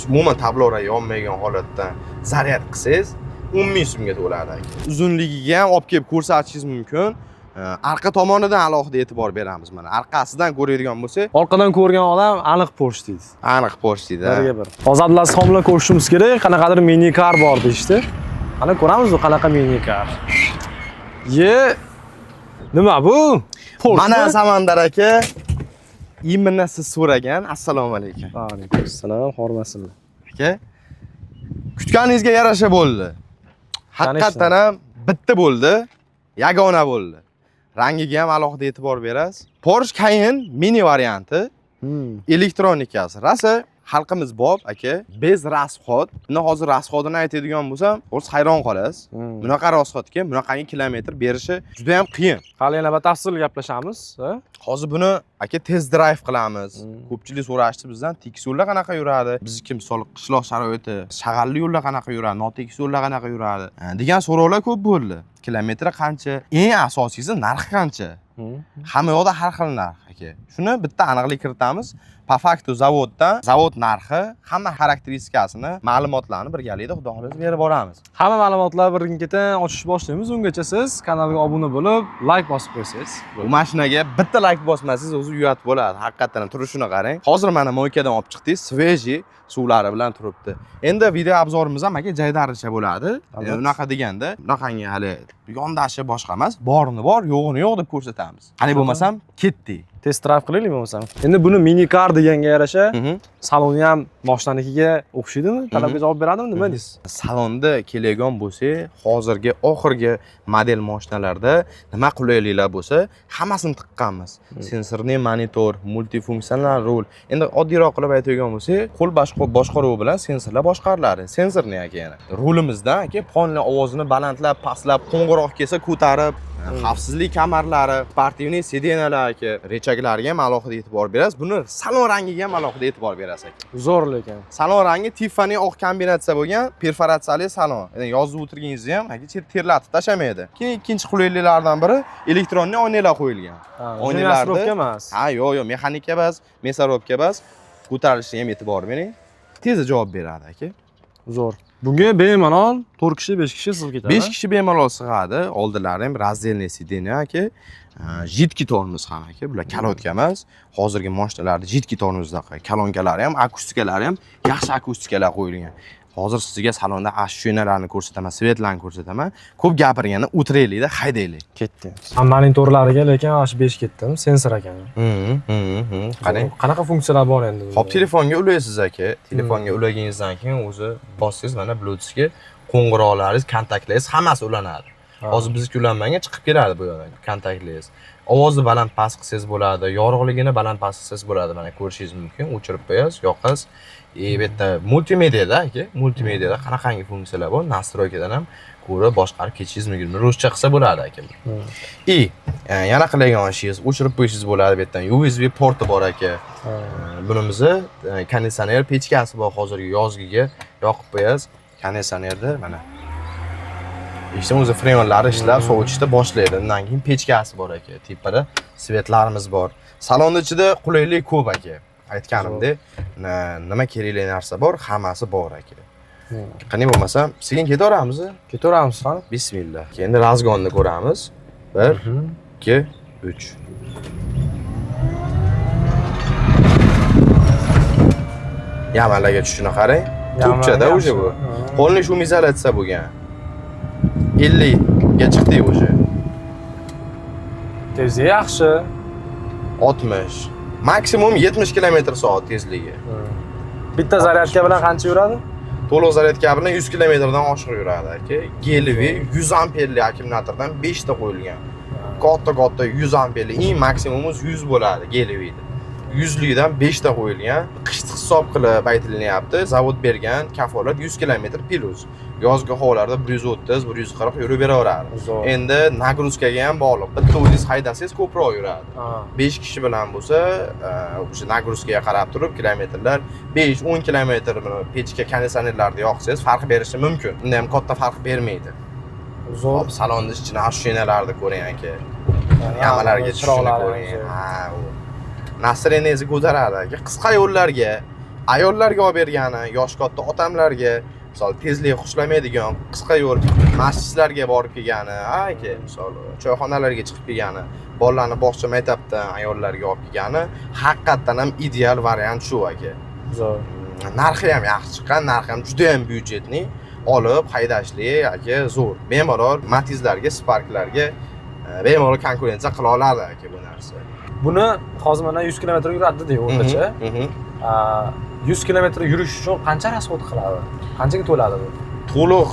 Umuman tablolar yonmagan holatda zaryad qilsangiz 10 ming so'mga to'ladi aka. Uzunligiga ham olib kelib ko'rsatishingiz mumkin. Arqa tomonidan alohida e'tibor beramiz mana. Orqasidan ko'radigan bo'lsak, Orqadan ko'rgan odam aniq Porsche deydi. Aniq Porsche deydi. Birga bir. Hozir Abdulaziz bilan ko'rishimiz kerak, qanaqadir mini car bor deyishdi. Qani ko'ramiz u qanaqa mini car. Ye, nima bu? Porsche. Mana Samandar aka, именно siz so'ragan. Assalomu alaykum. Va alaykum assalom, hormasinlar. Aka, kutganingizga yarasha bo'ldi. Haqiqatdan ham bitta bo'ldi, yagona bo'ldi. Rangiga ham alohida e'tibor berasiz. Porsche Cayenne mini varianti, elektronikasi. Rosa xalqimiz bob aka, без расход. Buni hozir расход ini aytadigan bo'lsam, o'zi hayron qolasiz. Bunaqa расход ga bunaqangi kilometr berishi juda ham qiyin. Hali yana batafsil gaplashamiz, ha? Hozir buni aka test drive qilamiz. Ko'pchilik so'rashdi bizdan, tekis yo'lda qanaqa yuradi? Bizniki misol qishloq sharoiti, shag'alli yo'lda qanaqa yuradi, notekis yo'lda qanaqa yuradi degan so'rovlar ko'p bo'ldi. Kilometri qancha? Eng asosiysi, narxi qancha? Hamma yoqda har xil narx aka. Shuni bitta aniqlik kiritamiz. По факту zavoddan zavod narxi, hamma xarakteristikasini, ma'lumotlarni birgalikda, xudo xohlasa, berib boramiz. Hamma ma'lumotlar birin-ketin ochish boshlaymiz. Ungacha siz kanalga obuna bo'lib, like bosib qo'ysangiz. Bu mashinaga bitta like bosmasangiz, o'zi uyat bo'ladi. Haqiqatdan ham turishini qarang. Hozir mana мойка dan olib chiqdik, свежий suvlari bilan turibdi. Endi video обзор imiz ham aka jaydaricha bo'ladi. Albatta. Unaqa deganda, bunaqangi hali yondashi boshqa emas, borini bor, yo'g'ini yo'q deb ko'rsatamiz. Qani bo'lmasam, ketdik. Test drive qilaylik bo'lmasam. Endi buni mini car deganga yarasha saloni ham moshinanikiga o'xshaydimi? Talabga javob beradimi? Nima deysiz? Salonda keladigan bo'lsak, hozirgi oxirgi model mashinalarda nima qulayliklar bo'lsa, hammasini tiqqanmiz. Сенсорный monitor, multifunksional rul. Endi oddiyroq qilib aytadigan bo'lsak, qo'l boshqaruvi bilan sensorlar boshqariladi. Sensorni aka yana. Rulimizdan aka polni ovozini balandlab, pastlab, qo'ng'iroq kelsa ko'tarib, xavfsizlik kamarlari, спортивный сиденья lar aka, рычаг larga ham alohida e'tibor berasiz. Buni salon rangiga ham alohida e'tibor berasiz aka. Zo'r lekin. Salon rangi Tiffany oq kombinatsiya bo'lgan perforatsiyali salon. Ya'ni yozib o'tirganingizni ham aka terlatib tashlamaydi. Keyin ikkinchi qulayliklardan biri электронный oynalar qo'yilgan. Oynalarda мясорубка emas. Ha, yo'q, yo'q, mexanika emas, мясорубка emas. Ko'tarilishiga ham e'tibor bering. Tez javob beradi aka. Zo'r. Bunga bemalol 4 kishi, 5 kishi sig'ib ketadi. 5 kishi bemalol sig'adi. Oldilari ham раздельный сиденье aka. Жидкий tormoz ham aka, bular колодка emas. Hozirgi mashinalarda жидкий tormozdaqa kolonkalari ham, akustikalari ham yaxshi akustikalar qo'yilgan. Hozir sizga salonda ощущения larni ko'rsataman, свет larni ko'rsataman. Ko'p gapirganda o'tiraylikda, haydaylik. Ketdi. Monitorlariga lekin mana shu 5 ketdim, sensor ekan. Qarang. Qanaqa funksiyalar bor endi bunda? Hop, telefonga ulaysiz aka. Telefonga ulaganingizdan keyin o'zi bossangiz, mana Bluetoothga qo'ng'iroqlaringiz, kontaktlaringiz hammasi ulanadi. Hozir bizniki ulanmagan, chiqib keladi bu yoqdan kontaktlaringiz. Ovozni baland past qilsangiz bo'ladi, yorug'ligini baland past qilsangiz bo'ladi. Mana ko'rishingiz mumkin. O'chirib qo'yasiz, yoqasiz. И bu yerda multimediada aka, multimediada qanaqangi funksiyalar bor, настройка dan ham ko'rib boshqarib ketishingiz mumkin. Ruscha qilsa bo'ladi aka. И yana qiladigan ishingiz, o'chirib qo'yishingiz bo'ladi bu yerdan. USB porti bor aka. Bunimizni konditsioner pechkasi bor, hozirgi yozgiga yoqib qo'yasiz. Konditsionerda mana eshitdim, o'zi freonlari ishlab sovutishni boshlaydi. Undan keyin pechkasi bor aka. Tepada свет larimiz bor. Salonni ichida qulaylik ko'p aka. Aytganimdek, nima kerakli narsa bor, hammasi bor aka. Qani bo'lmasa, sekin ketaveramiz. Ketaveramiz, qani. Bismillah. Endi разгон ni ko'ramiz. 1, 2, 3. Яма larga tushishini qarang. Tupchada уже bu. Полный шумоизоляция bo'lgan. 50 ga chiqdik уже. Tezligi yaxshi. 60. Maksimum 70 km soat tezligi. Bitta zaryadka bilan qancha yuradi? To'liq zaryadka bilan 100 kilometrdan oshiq yuradi aka. Гелевый 100 amperli akkumulyatordan 5 ta qo'yilgan. Katta katta 100 amperli, eng maksimumimiz 100 bo'ladi гелевый da. 100 likdan 5 ta qo'yilgan. Qishni hisob qilib aytilyapti. Zavod bergan kafolat 100 kilometr плюс. Yozgi havolarda 130, 140 yurib beraveradi. Zo'r. Endi нагрузка ga ham bog'liq. Bitta o'zingiz haydasangiz ko'proq yuradi. 5 kishi bilan bo'lsa, o'sha нагрузка ga qarab turib kilometrlar 5-10 kilometr pechka, konditsionerlarni yoqsangiz farq berishi mumkin. Unda ham katta farq bermaydi. Zo'r. Hop, salonni ichini ощущения larni ko'ring aka. Яма larga tushishini Chiroqlari ko'ring. zo'r. Ha, u настроение ngizni ko'taradi aka. Qisqa yo'llarga Ayollarga olib bergani, yoshi katta otamlarga, misol, tezlik xushlamaydigan, qisqa yo'l, masjidlarga borib kelgani, aka, misol, choyxonalarga chiqib kelgani, bolalarni bog'cha, maktabdan ayollarga olib kelgani haqiqatdan ham ideal variant shu, aka. Zo'r. Narxi ham yaxshi chiqqan, narxi ham juda ham бюджетный, olib haydashlik, aka, zo'r. Bemalol Matizlarga, Sparklarga bemalol konkurensiya qila oladi, aka, bu narsa. Buni hozir mana 100 kilometr yuradi dedik o'rtacha. 100 kilometr yurish uchun qancha расход qiladi? Qanchaga to'ladi bu? To'liq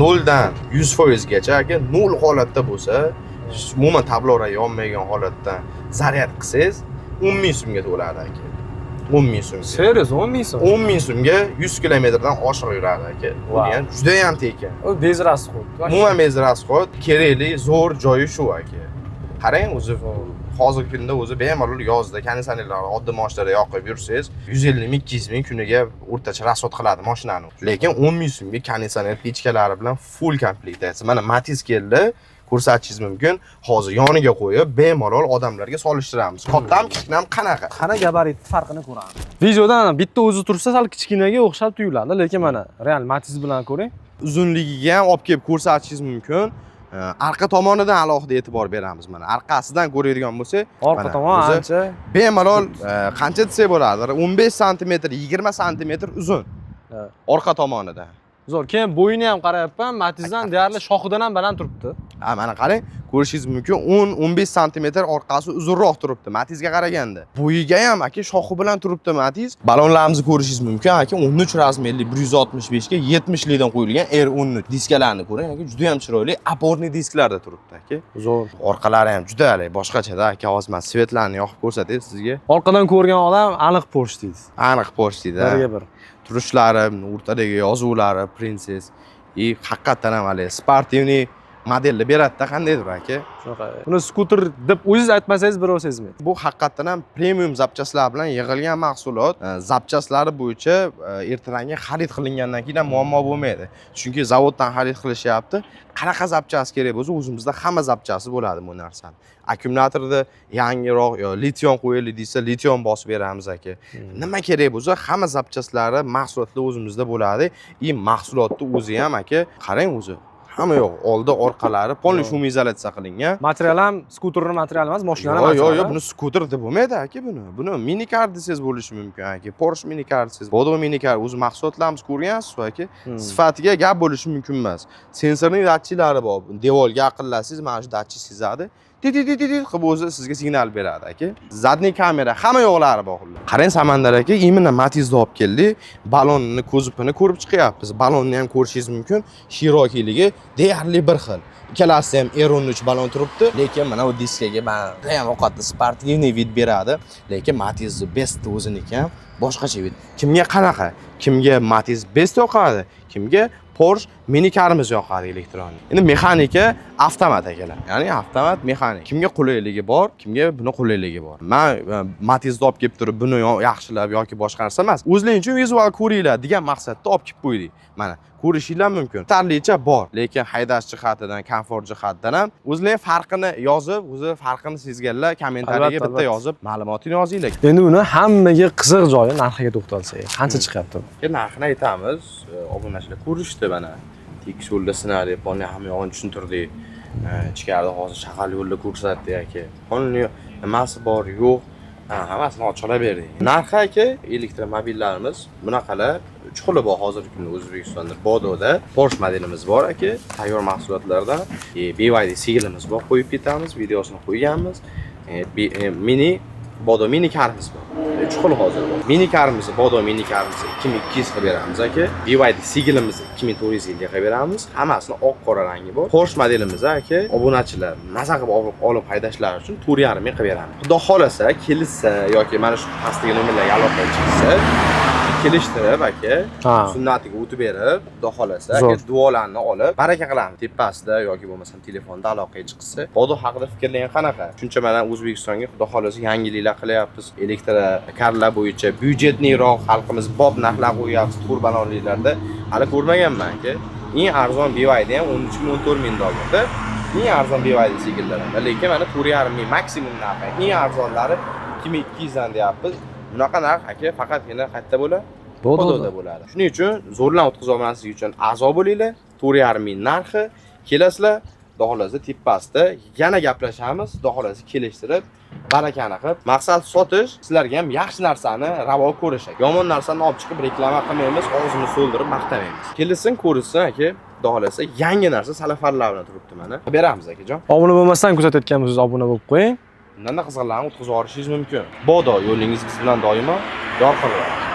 0 dan 100%gacha, aka, nol holatda bo'lsa, umuman tablora yonmagan holatda zaryad qilsangiz, 10 000 so'mga to'ladi, aka, 10 000 so'mga. Serios, 10 ming so'm? 10 000 so'mga 100 kilometrdan oshiq yuradi, aka. Bu degan judayam tekin. U без расход. Umuman без расход. Kerakli zo'r joyi shu, aka. Qarang, o'zi hozirgi kunda o'zi bemalol yozda konditsionerlarni oddiy moshinada yoqib yursangiz, 150 ming, 200 ming kuniga o'rtacha расход qiladi mashinani. Lekin 10 000 so'mga konditsioner, pechkalari bilan full komplektatsiya. Mana, Matiz keldi, ko'rsatishingiz mumkin. Hozir yoniga qo'yib, bemalol odamlarga solishtiramiz, kattam, kichkinam qanaqa. Qana, gabarit farqini ko'ramiz. Videodan bitta o'zi tursa sal kichkinaga o'xshab tuyuladi, lekin mana real Matiz bilan ko'ring. Uzunligiga ham olib kelib ko'rsatishingiz mumkin. Arqa tomonidan alohida e'tibor beramiz. Mana, orqasidan ko'radigan bo'lsak, Orqa mana tomon o'zi ancha bemalol qancha desak bo'ladi, 15 santimetr, 20 santimetr uzun orqa tomonidan. Zo'r. Keyin bo'yini ham qarayapman, Matizdan deyarli shoxidan ham baland turibdi. Ha, mana qarang, ko'rishingiz mumkin, 10-15 santimetr orqasi uzunroq turibdi Matizga qaraganda. Bo'yiga ham, aka, shoxi bilan turibdi Matiz. Balonlarimizni ko'rishingiz mumkin, aka, 13 размер li 165 ga 70 likdan qo'yilgan R13 diskalarni ko'ring, aka, juda ham chiroyli опорный disklarda turibdi, aka. Zo'r. Orqalari ham juda haligi boshqachada, aka. Hozir man свет larni yoqib ko'rsatay sizga. Orqadan ko'rgan odam aniq Porsche deydi. Aniq Porsche deydi. Birga bir. Turishlari, o'rtadagi yozuvlari Princess и haqiqatdan ham haligi спортивный modelni beradida qandaydir, aka. Shunaqa. Buni skuter deb o'zingiz aytmasangiz, birov sezmaydi. Bu haqiqatdan ham premium запчасть lar bilan yig'ilgan mahsulot. Запчасть lari bo'yicha ertalangga xarid qilingandan keyin ham muammo bo'lmaydi, chunki zavoddan xarid qilishyapti. Qanaqa запчасть kerak bo'lsa, o'zimizda hamma запчасть i bo'ladi bu narsani. Akkumulyatorda yangiroq yo литий qo'yaylik desa, литий bosib beramiz, aka. Nima kerak bo'lsa, hamma запчасть lari, mahsulotlar o'zimizda bo'ladi. И mahsulotni o'zi ham, aka, qarang, o'zi hamma yoq, oldi, orqalari полный шумоизоляция qilingan. Material ham skuterni materiali emas, mashinani Yo'q, yo'q, yo'q, materiali. Buni skuter deb bo'lmaydi, aka, buni. Buni minikar desangiz bo'lishi mumkin, aka. Porsche minikar desangiz, Bodo minikar, o'zi mahsulotlarimiz ko'rgansiz, aka. Sifatiga gap bo'lishi mumkin emas. Sensorning datchiklari bor. Devorga yaqinlasangiz, mana shu datchik sezadi. Tit tit tit tit qilib o'zi sizga signal beradi, aka. Задний kamera, hamma yoqlari bor xullas. Qarang, Samandar aka, именно Matizni olib keldik. Balonni, kuzovini ko'rib chiqyapmiz. Balonni ham ko'rishingiz mumkin. Широкий ligi deyarli bir xil. Ikkalasida ham R13 balon turibdi, lekin mana bu diskaga mana ham ovqatni спортивный вид beradi, lekin Matiz Best o'ziniki ham boshqacha вид. Kimga qanaqa? Kimga Matiz Best yoqadi, kimga Porsche minikarimiz yoqadi elektron. Endi mexanika avtomat, akalar. Ya'ni avtomat mexanik. Kimga qulayligi bor, kimga buni qulayligi bor. Men Matizni olib kelib turib, buni yaxshilab yoki boshqa narsa emas. O'zlaring uchun vizual ko'ringlar degan maqsadda olib kelib qo'ydik. Mana, ko'rishinglar mumkin. Tarlicha bor, lekin haydash jihatidan, komfort jihatidan ham o'zlaring farqini yozib, o'zi farqini sezganlar kommentariyaga bitta yozib, ma'lumotini yozinglar. Endi uni hammaga qiziq joyi, narxiga to'xtalsak. Qancha chiqyapti bu? Endi narxini aytamiz, obunachilar ko'rishdi mana. Tekis yo'lda sinadi, полный hamma yog'ini tushuntirdik. Ichkarida hozir shag'al yo'lda ko'rsatdik, aka. Полный nimasi bor, yo'q, ha, hammasini ochiqlab berdik. Narxi, aka, elektromobillarimiz bunaqalar uch xili bor hozirgi kunda O'zbekistonda. Bododa Porsche modelimiz bor, aka, tayyor mahsulotlardan. BYD Seagullimiz bor, qo'yib ketamiz, videosini qo'yganmiz. Mini Bodo mini karimiz bor. Uch xil hozir bor. Mini karimizni, Bodo mini karimizni 2200 qilib beramiz, aka. BYD Seagullimizni 2450 qilib beramiz. Hammasini oq, qora rangi bor. Porsche modelimizni, aka, obunachilar maza qilib olib haydashlari uchun 4,5 ming qilib beramiz. Xudo xolasa, kelishsa yoki mana shu pastdagi nomerlarga aloqaga chiqsa, kelishtirib, aka, sunnatiga o'tib berib, xudo xolasa, aka, duolarni olib, baraka qilamiz. Tepasida yoki bo'lmasam telefonda aloqaga chiqsa, Bodo haqida fikrlaring qanaqa? Shuncha mana O'zbekistonga xudo xolasa yangiliklar qilyapmiz. Elektrokarlar bo'yicha бюджетный roq, xalqimiz bob narxlar qo'yyapmiz, turbanonliklarda hali ko'rmaganman, aka. Eng arzon BYD ham 13 ming, 14 ming dollarda. Eng arzon BYD Seagulllar. Lekin mana 4,5 ming maksimum narxi. Eng arzonlari 2200 dan deyapmiz. Bunaqa narx, aka, faqatgina qayerda bo'ladi? Pododa bo'ladi. Shuning uchun zo'rlan o'tkazib olmaslik uchun a'zo bo'linglar. 4,5 ming narxi. Kelasizlar, xudo xohlasa tepasida yana gaplashamiz, xudo xohlasa kelishtirib, barakani qilib. Maqsad sotish, sizlarga ham yaxshi narsani ravo ko'rish. Yomon narsani olib chiqib reklama qilmaymiz, og'zimizni so'ldirib maqtamaymiz. Kelsin, ko'rishsin, aka, xudo xohlasa yangi narsa salafarlar bilan turibdi mana. Beramiz, akajon. Obuna bo'lmasdan kuzatayotgan bo'lsangiz, obuna bo'lib qo'ying. Bundan qiziqlarni o'tkazib yuborishingiz mumkin. Bodo yo'lingiz biz bilan doimo yorqin bo'ladi.